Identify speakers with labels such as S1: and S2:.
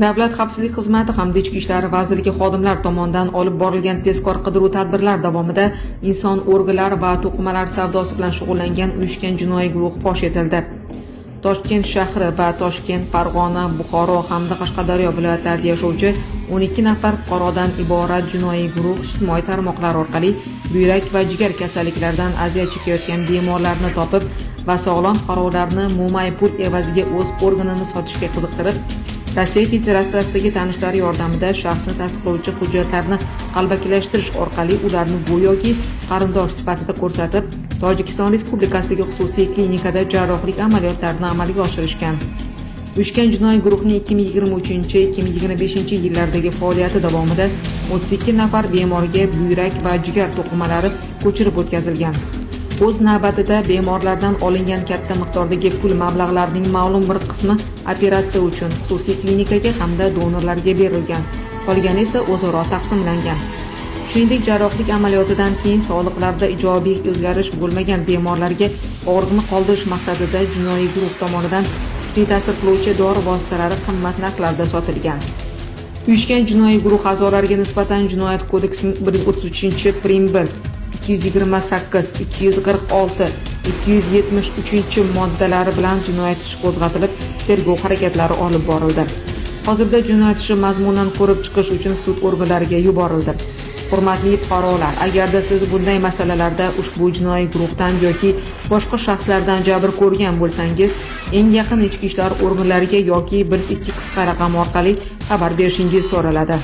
S1: Davlat xavfsizlik xizmati hamda Ichki ishlar vazirligi xodimlari tomonidan olib borilgan tezkor qidiruv tadbirlar davomida inson organlari va to'qimalari savdosi bilan shug'ullangan uyushgan jinoiy guruh fosh etildi. Toshkent shahri va Toshkent, Farg'ona, Buxoro hamda Qashqadaryo viloyatlarida yashovchi 12 nafar fuqarodan iborat jinoiy guruh ijtimoiy tarmoqlar orqali buyrak va jigar kasalliklaridan aziyat chekayotgan bemorlarni topib va sog'lom fuqarolarni mo'may pul evaziga o'z organini sotishga qiziqtirib, Rossiya Federatsiyasidagi tanishlari yordamida shaxsni tasdiqlovchi hujjatlarni qalbakilashtirish orqali ularni go'yoki qarindosh sifatida ko'rsatib, Tojikiston Respublikasidagi xususiy klinikada jarrohlik amaliyotlarini amalga oshirishgan. Uyushgan jinoiy guruhning 2023-2025 yillardagi faoliyati davomida 32 nafar bemorga buyrak va jigar to'qimalari ko'chirib o'tkazilgan. O'z navbatida bemorlardan olingan katta miqdordagi pul mablag'larining ma'lum bir qismi operatsiya uchun xususiy klinikaga hamda donorlarga berilgan, qolgani esa o'zaro taqsimlangan. Shuningdek, jarrohlik amaliyotidan keyin sog'liqlarida ijobiy o'zgarish bo'lmagan bemorlarga og'riqni qoldirish maqsadida jinoiy guruh tomonidan kuchli ta'sir qiluvchi dori vositalari qimmat narxlarda sotilgan. Uyushgan jinoiy guruh a'zolariga nisbatan Jinoyat kodeksining 133 prim 1, 228, 246, 273 moddalari bilan jinoyat ishi qo'zg'atilib, tergov harakatlari olib borildi. Hozirda jinoyat ishi mazmunan ko'rib chiqish uchun sud organlariga yuborildi. Hurmatli fuqarolar, agarda siz bunday masalalarda ushbu jinoiy guruhdan yoki boshqa shaxslardan jabr ko'rgan bo'lsangiz, eng yaqin ichki ishlar organlariga yoki 12 qisqa raqam orqali xabar berishingiz so'raladi.